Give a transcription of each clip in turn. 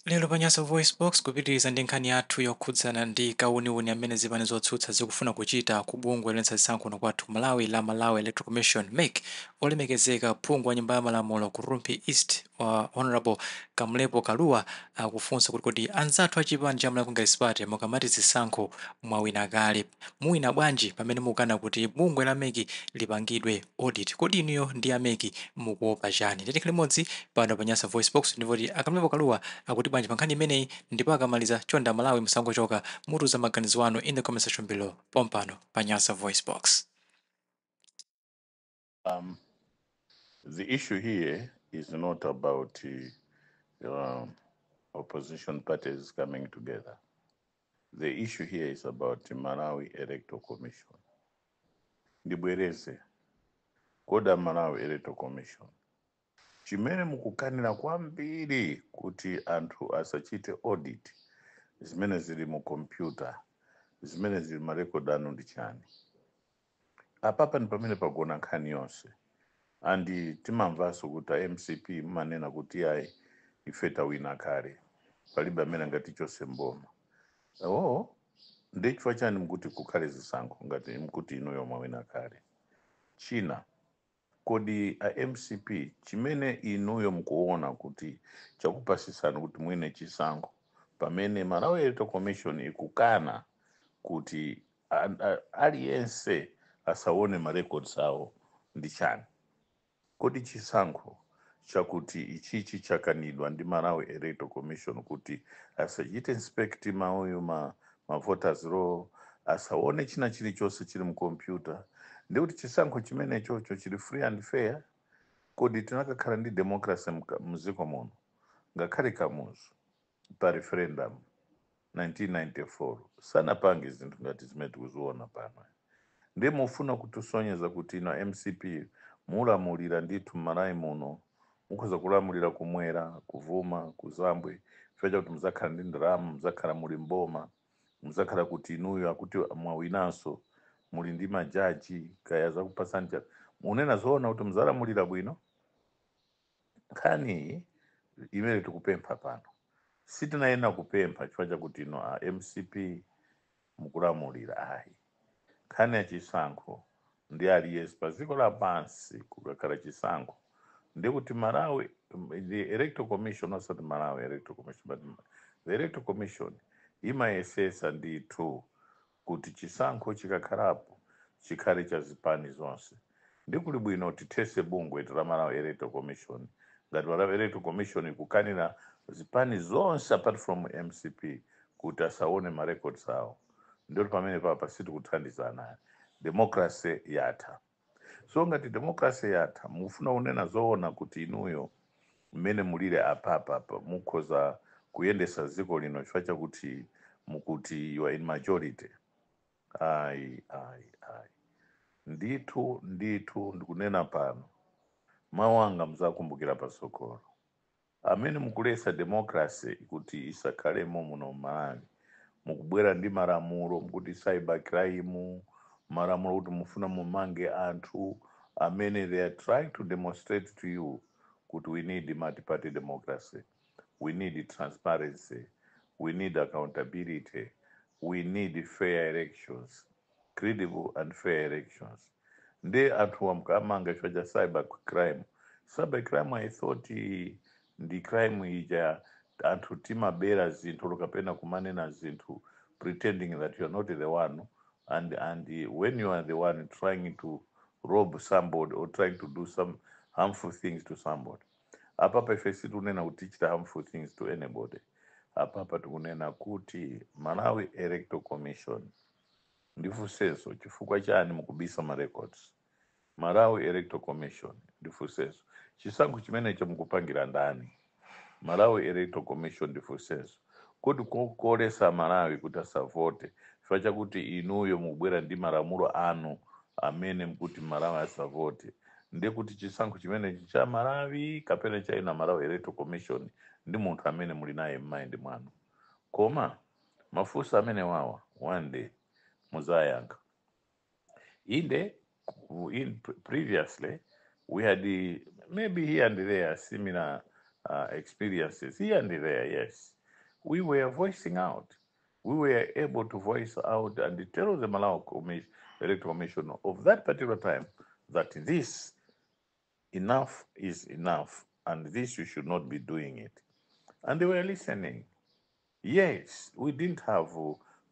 Lero pa Nyasa VoiceBox, kupitiriza ndi nkhani yathu yokhudzana ndi kauniuni amene zipani zotsutsa zikufuna kuchita ku bungwe loyendetsa zisankho kuno kwathu ku Malawi la Malawi Electoral Commission, MEC, olemekezeka phungu wa nyumba ya malamulo ku Rumphi East wa Honorable Kamlepo Kalua akufunsa kuti kodi anzathu a chipani cha Malawi Congress Party, mukamati zisankho mwawina kale, muwina bwanji pamene mukana kuti bungwe la MEC lipangidwe audit? Kodi inuyo ndi a MEC mukuopa chani? Tiyeni limodzi pano pa Nyasa VoiceBox ndivoti a Kamlepo Kalua akuti bwanji pa nkhani imeneyi. Ndipo akamaliza, chonde Malawi musangochoka, mutiuza maganizo anu in the comment section below pompano pa Nyasa VoiceBox. The issue here is not about opposition parties coming together. The issue here is about the Malawi Electoral Commission. Ndibwereze, kodi Malawi Electoral Commission, chimene mukukanira kwambiri kuti anthu asachite audit zimene zili mu computer, zimene zili ma record anu, ndi chani? Apapa ndi pamene pagona nkhani yonse. And timamvanso kuti a MCP mumanena kuti ayi, ife tawina kale, palibe amene angatichose mboma. Oh, ndi chifukwa chani mukuti kukhale zisankho ngati mukuti inuyo mwawina kale? China, kodi a MCP, chimene inuyo mukuona kuti chakupasisani kuti mwine chisankho pamene Malawi Electoral Commission ikukana kuti aliyense asaone ma records awo ndi chani? Kodi chisankho chakuti ichichi chakanidwa ndi Malawi Electoral Commission kuti asachite inspect mauyu ma voters roll, asaone china chilichonse chili mu computer, ndikuti chisankho chimene chocho chili free and fair? Kodi tinakakhala ndi democracy mdziko muno? Ngakhale Kamuzu pa referendum 1994 sanapange zinthu ngati zimene tikuziona pano. Ndi mufuna kutisonyeza kuti ino MCP mulamulira ndithu m'Malawi muno, mukhoza kulamulira kumwera, kuvuma, kuzambwe, chifukwa chakuti muzakhala ndi ndalama, muzakhala muli mboma, muzakhala kuti inuyo akuti mwawinanso, muli ndi majaji kaya zakupasani cha munena zoona kuti muzalamulira bwino? Nkhani iyi imene tikupempha pano, sitinayenera kupempha chifukwa chakuti ino a MCP mukulamulira, ayi. Nkhani ya chisankho ndi aliyense pa dziko lapansi, kukakhala chisankho ndikuti Malawi, the Electoral Commission, osati Malawi Electoral Commission but the Electoral Commission, imayesesa ndithu kuti chisankho chikakhalapo chikhale cha zipani zonse. Ndikuli bwino tithese bungwe la Malawi Electoral Commission ngati Malawi Electoral Commission ikukanira zipani zonse apart from MCP kuti asaone ma records awo. Ndoti pamene papa sitikuthandizana, democracy yatha. So ngati democracy yatha, mufuna kunena zoona kuti inuyo mmene mulire apapa mukhoza kuyendesa dziko lino chifukwa chakuti mukuti you are in majority? Ayi, ayi, ayi ndithu, ndithu ndikunena pano, mawu anga muzakumbukira pasokolo. Amene mukulesa democracy kuti isakhalemo muno Malawi, mukubwera ndi malamulo mukuti cyber crime, malamulo kuti mufuna mumange anthu amene they are trying to demonstrate to you kuti we need multi-party democracy, we need transparency, we need accountability, we need fair elections, credible and fair elections. Ndi anthu amkamanga chifukwa cha cyber crime. Cyber crime, I thought ndi crime ija anthu timabera zinthu kapena kumanena zinthu pretending that you are not the one, and when you are the one trying to rob somebody or trying to do some harmful things to somebody. Apapa ife sitikunena kuti tichita harmful things to anybody. Apapa tikunena kuti Malawi Electoral Commission, ndifunsenso, chifukwa chani mukubisa ma records? Malawi Electoral Commission, ndifunsenso, chisankho chimenecho mukupangira ndani? Malawi Electoral Commission, ndifunsenso, kuti kukolesa Malawi kuti asavote chifukwa chakuti inuyo mukubwera ndi malamulo anu amene mukuti Malawi asavote, ndikuti chisankho chimenechi cha Malawi kapena cha ina Malawi Electoral Commission ndi munthu amene muli naye m'mind mwanu? Koma mafunso amene wawa one day muzayankha. Inde, in previously we had maybe here and there similar Experiences here and there, yes. We were voicing out. We were able to voice out and tell the Malawi Commission, Electoral Commission of that particular time that this enough is enough and this you should not be doing it. And they were listening. Yes, we didn't have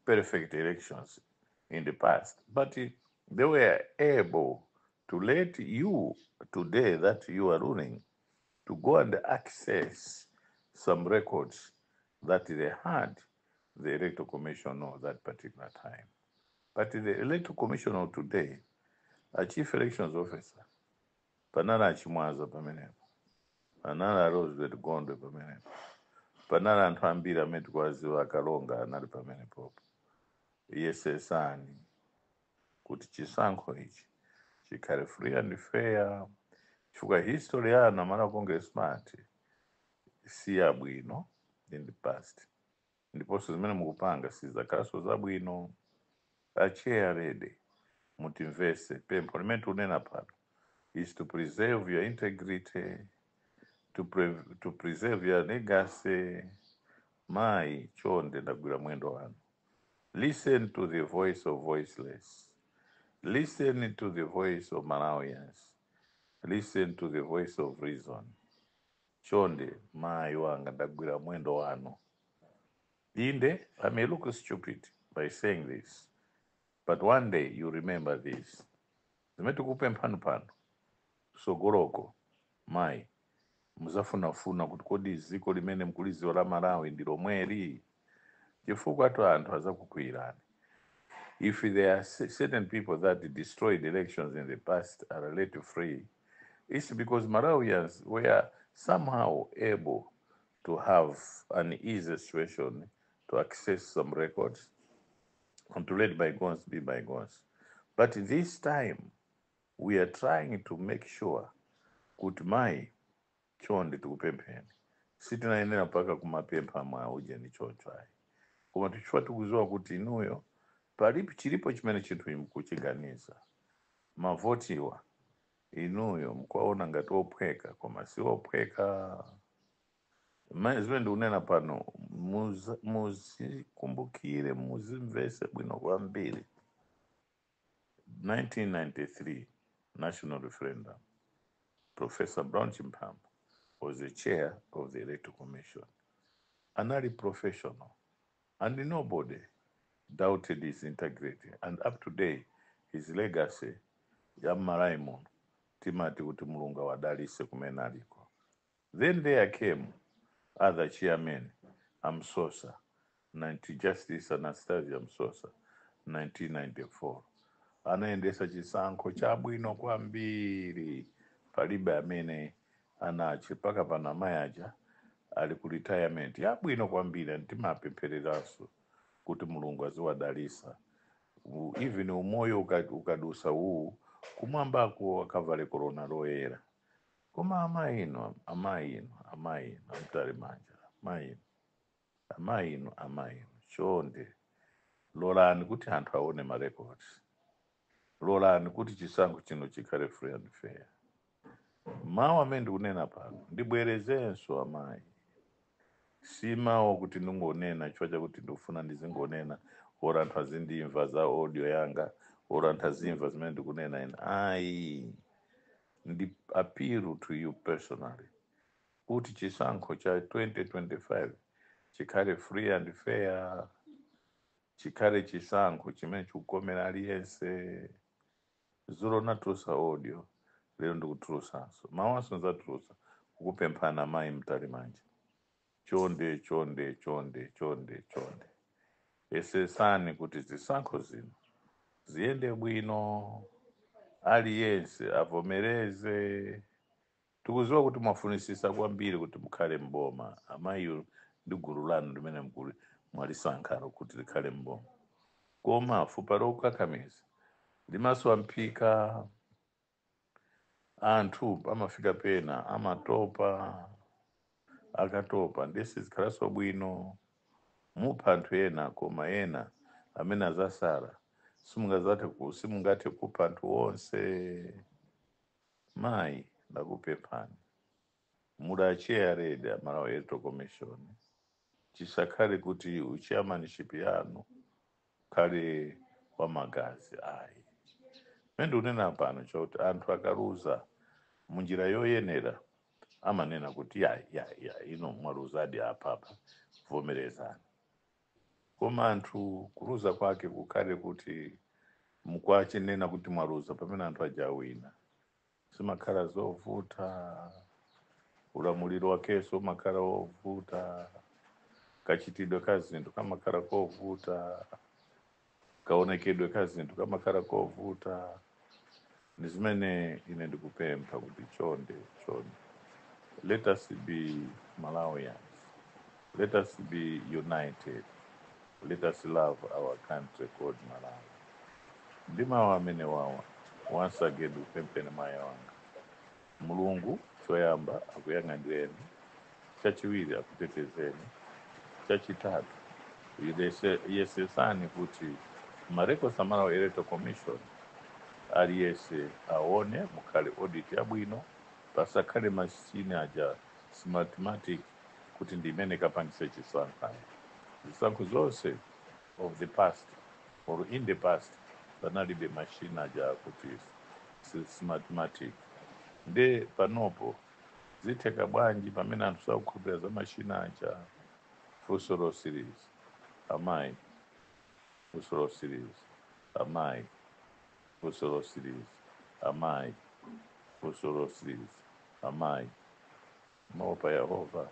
perfect elections in the past, but they were able to let you today that you are ruling to go and access some records that they had the Electoral Commission of that particular time. But the Electoral Commission of today, a chief elections officer, panali a Chimwaza pamenepo, panali a Roosevelt Gondwe pamenepo, panali anthu ambiri amene tikuwaziwa, akalonga anali pamenepopo. Yesesani kuti chisankho ichi chikhale free and fair, chifukwa history yanu, Malawi Congress Party, si yabwino in the past, ndiponso zimene mukupanga sizakhalanso zabwino. A chair lady, mutimvese pempho limene tikunena pano is to preserve your integrity, to preserve your legacy. Mayi, chonde, ndagwira mwendo wanu. Listen to the voice of voiceless. Listen to the voice of Malawians. Listen to the voice of reason. Chonde, mayi wanga, ndagwira mwendo wanu. Inde, I may look stupid by saying this, but one day you remember this. Zimene tikupemphani pano, sogoloko mayi muzafunafuna kuti kodi dziko limene mkuliziwa la Malawi ndi lomweli, chifukwa to anthu azakukwiyirani. If there are certain people that destroyed elections in the past are let free, it's because Malawians were somehow able to have an easy situation to access some records and to let bygones be bygones. But this time we are trying to make sure kuti, mayi, chonde tikupempheni. Sitinayenera mpaka kumapempha mwa ujeni choncho ayi, koma tichifukwa tikuziwa kuti inuyo palipo chilipo chimene chinthu mukuchiganiza. Mavotiwa inuyo mkuwaona ngati ophweka, koma si ophweka. Zimene ndikunena pano muzikumbukire, muzimvese bwino kwambiri. 1993 national referendum, Professor Brown Chimphamba was the chair of the Electoral Commission. Anali professional and nobody doubted his integrity, and up to date his legacy ya m'Malawi muno timati kuti Mulungu awadalise kumene aliko. Then there came other chairmen, a Msosa, 90, Justice Anastasia Msosa, 1994 anayendesa chisankho chabwino kwambiri, palibe amene anache paka pano. Amayi aja ali ku retirement yabwino kwambiri and timapemphereranso kuti Mulungu aziwadalisa. Even umoyo ukadusa uwu, kumwambako akavale korona loyera. Koma amayi inu, amayi inu, amayi inu, a Mtalimanja, amayi inu, amayi inu, amayi inu, chonde lolani kuti anthu aone ma records, lolani kuti chisankho chino chikhale free and fair. Mawu amene ndikunena pano, ndibwerezenso, amayi, si mawu kuti ndingonena chifukwa chakuti ndikufuna ndizingonena or anthu azindimva za audio yanga or anthu azimva zimene ndikunena ine ayi. Ndi appeal to you personally kuti chisankho cha 2025 chikhale free and fair, chikhale chisankho chimene chikukomera aliyense. Zulo natulusa audio, lero ndikutulusanso, mawanso nzatulusa kukupemphana, mayi Mtalimanja, chonde, chonde, chonde, chonde, chonde, yesesani kuti zisankho zino ziyende bwino, aliyense avomereze. Tikuziwa kuti mwafunisisa kwambiri kuti mukhale mboma, amayi, ndi gulu lanu limene mkuli mwalisankhalo kuti likhale mboma, koma fupa lokakamiza limaswa mphika. Anthu amafika pena amatopa. Akatopa ndesi zikhalanso bwino. Mupha anthu ena, koma ena amene azasala simungathe kupha anthu onse. Mayi, ndakupemphani. Muli already a Malawi Electoral Commission, chisakhale kuti uchairmanship yanu khale wa magazi, ayi. Mene ndikunena pano chakuti anthu akaluza munjira yoyenera amanena kuti ya ya ya, ino mwaluzadi apapa, vomerezani. Koma anthu kuluza kwake kukhale kuti mukwachinena kuti mwaluza pamene anthu aja awina, zimakhala zovuta. Ulamuliro wakeso umakhala wovuta, kachitidwe ka zinthu kamakhala kovuta, kaonekedwe ka zinthu kamakhala kovuta. Ndi zimene ine ndikupempha kuti chonde chonde, let us be Malawians, let us be united, let us love our country called Malawi. Ndi mawu amene wawa, once again ndikupempheni mayi wanga, Mulungu choyamba akuyang'anireni, chachiwiri akutetezeni, chachitatu yesesani kuti marecords a Malawi Electoral Commission aliyese aone, mukhale audit yabwino, pasakhale machine aja Smartmatic kuti ndi imene kapangise chisankho. Zisankho zonse of the past or in the past panalibe machine aja kuti Smartmatic. Nde panopo zitheka bwanji pamene anthu sakukhulupirira za machine aja? Funso losiriza, amayi, funso losiriza, amayi, funso losiriza, amayi, funso losiriza, amayi, maopa Yehova?